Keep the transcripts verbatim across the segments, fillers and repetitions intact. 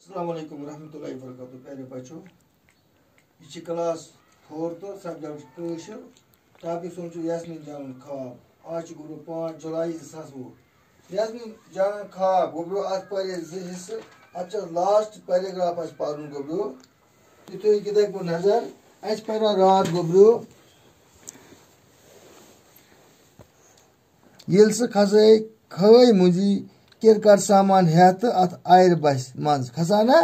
السلام علیکم ورحمۃ اللہ وبرکاتہ۔ پیارے بچو، یہ چھ کلاس فورتھ، سبجیکٹ کٲشُر۔ ٹاپک سون چھُ یاسمیٖن جانُن خواب۔ آز چھُ گوٚبرو پانٛژھ جولائی زٕ ساس وُہ۔ یاسمیٖن جانُن خواب گوٚبرو، اتھ پرِ زٕ حصہٕ۔ اتھ چھُ لاسٹ پیراگراف اسہِ پرُن گوٚبرو۔ تُہۍ تھٲیِو کِتابہِ کُن نظر۔ اسہِ پریو راتھ گوٚبرو، ییٚلہِ سُہ کھسٲے کھٲے مٔنٛزی کرکٹ سامان ہٮ۪تھ تہٕ اتھ آیِر بسہِ منٛز کھسان نا،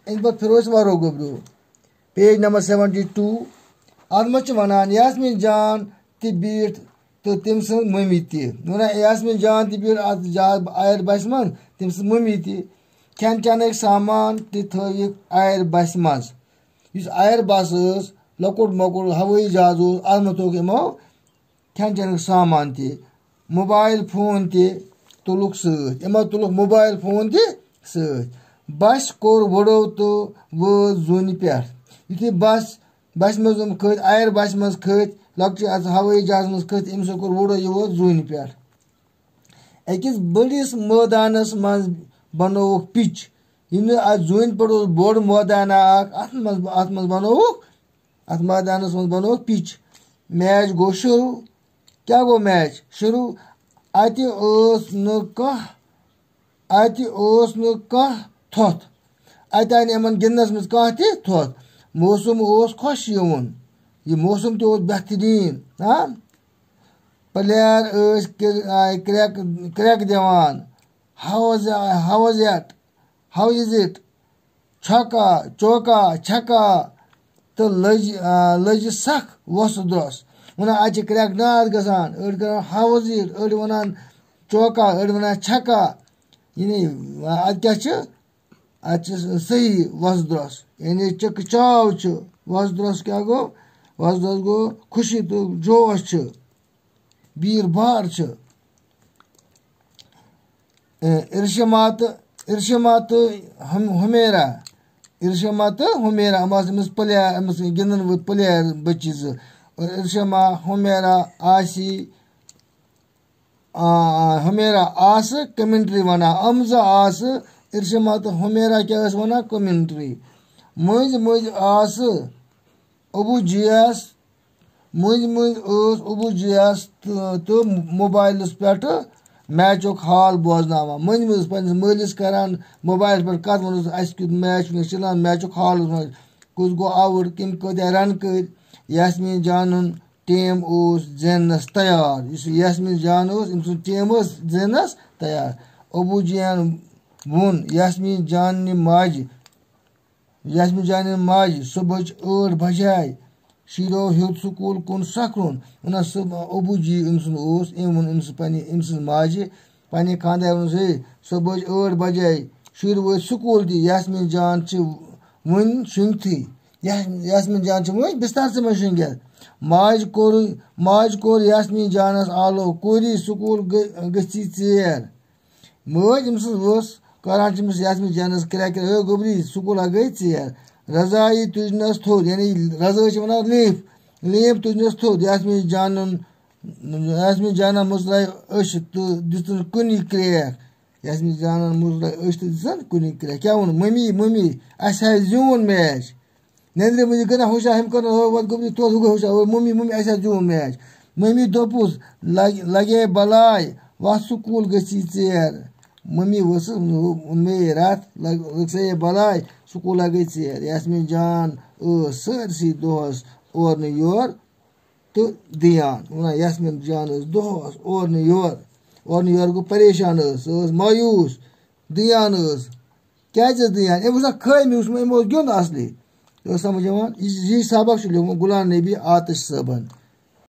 اَمہِ پتہٕ پھِرو أسۍ وَرو گوٚبرو۔ Page number seventy two. اتھ منٛز چھِ ونان یاسمیٖن جان تہِ بیٖٹھ تہٕ تٔمۍ سٕنٛز مٔمی تہِ۔ ونان یاسمیٖن جان تہِ بیٖٹھ اتھ جا-، آیِر بسہِ منٛز، تٔمۍ سٕنٛز مٔمی تہِ۔ کھٮ۪ن چٮ۪نٕکۍ سامان تہِ تھٲوِکھ آیِر بسہِ منٛز۔ یُس آیِر بس ٲس، لۄکُٹ مۄکُٹ ہوٲیی جہاز اوس، اتھ منٛز تھوٚوُکھ یِمو کھٮ۪ن چٮ۪نُک سامان تہِ، موبایِل فون تہِ تُلُکھ سۭتۍ۔ یِمو تُلُکھ موبایِل فون تہِ سۭتۍ۔ بسہِ کوٚر وُڈو تہٕ وٲژ زوٗنہِ پٮ۪ٹھ۔ یُتھُے بس، بسہِ منٛز یِم کھٔتۍ، آیِر بسہِ منٛز کھٔتۍ، لۄکچہِ اتھ ہوٲیی جہازس منٛز کھٔتۍ، أمۍ سۭتۍ کوٚر وُڈو، یہِ ووت زوٗنہِ پٮ۪ٹھ۔ أکِس بٔڑِس مٲدانس منٛز بنووُکھ پِچ۔ یِم نہٕ اتھ زوٗنہِ پٮ۪ٹھ اوس بوٚڑ مٲدانہ اکھ، اتھ منٛز، اتھ منٛز بنووُکھ، اتھ مٲدانس منٛز بنووُکھ پِچ۔ میچ گوٚو شروٗع۔ کیٛاہ گوٚو میچ شروٗع؟ اتہِ اوس نہٕ کانٛہہ، اتہِ اوس نہٕ کانٛہہ تھوٚتھ۔ اتہِ آیہِ نہٕ یِمن گِنٛدنس منٛز کانٛہہ تہِ تھوٚتھ۔ موسم اوس خۄش یِوُن۔ یہِ موسم تہِ اوس بہتریٖن۔ ہاں؟ پلیئر ٲسۍ کر-، آ، کرٛٮ۪ک، کرٛٮ۪ک دِوان۔ How was, how was it? How is it? چھکا، چوکا، چھکا۔ تہٕ لٔج، آ، لٔجہِ سخ وۄسہٕ درٛۄس۔ ونان، اتہِ چھِ کرٛٮ۪ک ناد گژھان۔ أڑۍ کران، How was it؟ أڑۍ ونان، چوکا، أڑۍ ونان، چھکا۔ یعنی، آ، اتہِ کیٛاہ چھِ؟ اتہِ چھِ صحیح وۄسہٕ درٛۄس۔ یعنی، چکہٕ چاو چھُ۔ وۄسہٕ درٛۄس کیٛاہ گوٚو؟ وۄسہٕ درٛۄس گوٚو خوشی تہٕ جوش چھُ۔ بیٖر بار چھُ۔ اے، ارشما تہٕ، ارشما تہٕ ہم-، حمیرا۔ ارشما تہٕ حمیرا، یِم آسہٕ أمِس پلیر، أمِس گِنٛدن وٲلۍ پلیر بچی زٕ۔ اور ارشما، حمیرا، آسی، آ، حمیرا آسہٕ کمنٹری ونان۔ یِم زٕ آسہٕ، ارشما تہٕ حمیرا کیٛاہ ٲسۍ ونان؟ کمنٹری۔ مٔنٛزۍ مٔنٛزۍ آسہٕ ابو جیَس، مٔنٛزۍ مٔنٛزۍ ٲس ابو جیَس تہٕ، تہٕ موبایلَس پٮ۪ٹھ میچُک حال بوزناوان۔ مٔنٛزۍ مٔنٛزۍ ٲس پنٛنِس مٲلِس کران موبایلَس پٮ۪ٹھ کَتھ، وَنان اوس، اَسہِ کیُتھ میچ وٕنکیٚس چَلان، میچُک حال اوس وَنان، کُس گوٚو آوُٹ، کٔمۍ کۭتیٛاہ رَن کٔرۍ۔ یاسمیٖن جانُن ٹیٖم اوس زیننَس تیار۔ یُس یاسمیٖن جان اوس، أمۍ سُنٛد ٹیٖم اوس زیننَس تیار۔ ابو جیَن ووٚن یاسمیٖن جاننہِ ماجہِ، یاسمیٖن جانٕنۍ ماجہِ، صُبحٕچ ٲٹھ بجے شُریو ہیوٚت سکوٗل کُن سکرُن۔ وَنان سُہ ابوٗ جی أمۍ سُنٛد اوس، أمۍ ووٚن أمۍ سٕنٛز پنٛنہِ، أمۍ سٕنٛز ماجہِ، پنٛنہِ خانٛدارِ ووٚنُس، ہے، صُبحٕچ ٲٹھ بجے شُرۍ وٲتۍ سکوٗل تہِ، یاسمیٖن جان چھِ وُنہِ شۄنٛگتھٕے۔ یا-، یاسمیٖن جان چھِ وُنہِ بسترسٕے منٛز شۄنٛگِتھ۔ ماجہِ کوٚر، ماجہِ کوٚر یاسمیٖن جانَس آلو، کوٗری، سکوٗل گٔ-، گٔژھی ژیر۔ مٲج أمۍ سٕنٛز ؤژھ کران چھِ أمِس یاسمیٖن جانَس کرٛٮ۪کھ کرٛٮ۪کھ، "ہے گوٚبری، سکوٗل ہا گٔے ژیر۔ رضایی تُجنَس تھوٚد"، یعنی رضٲے چھِ وَنان لیٖف، "لیٖف تُجنَس تھوٚد"۔ یاسمیٖن جانَن، یاسمیٖن جانَن مُژرٲے أچھ تہٕ دِژٕن کُنی کرٛیکھ۔ یاسمیٖن جانَن مُژرٲے أچھ تہٕ دِژٕن کُنی کرٛیکھ۔ کیٛاہ ووٚن؟ "مٔمی، مٔمی، اَسہِ ہا زیوٗن میچ۔" نندرِ منٛز یہِ گٔے نا ہوشیار، ہُمۍ کٔر نہٕ ہٲو وَتھ گوٚبری توتہِ ہُہ گوٚو ہوشیار، "او مٔمی، مٔمی، اَسہِ ہا زیوٗن میچ۔" مٔمی دوٚپُس، "لگ-، لگے بلاے، وَتھ سکوٗل گٔژھی ژیر۔" مٔمی ؤژھٕس، ووٚن مے رَتھ، لگ-، لٔگ سا ہے بلاے، سکوٗل ہا گٔے ژیر۔ یاسمیٖن جان ٲس سٲرسٕے دۄہَس اورٕ نہٕ یور تہٕ دِیان۔ وَنان یاسمیٖن جان ٲس دۄہَس اورٕ نہٕ یور، اورٕ نہٕ یور گوٚو پریشان ٲس، سۄ ٲس مایوٗس، دِیان ٲس۔ کیٛازِ ٲس دِیان؟ أمۍ وٕچھ نا خٲمی، وٕچھ أمۍ اوس گیُنٛد اَصلی۔ یہِ اوس سَمٕجھ یِوان؟ یہِ، یہِ سبق چھُ لیوٗکھمُت غلام نبی آتش صٲبَن۔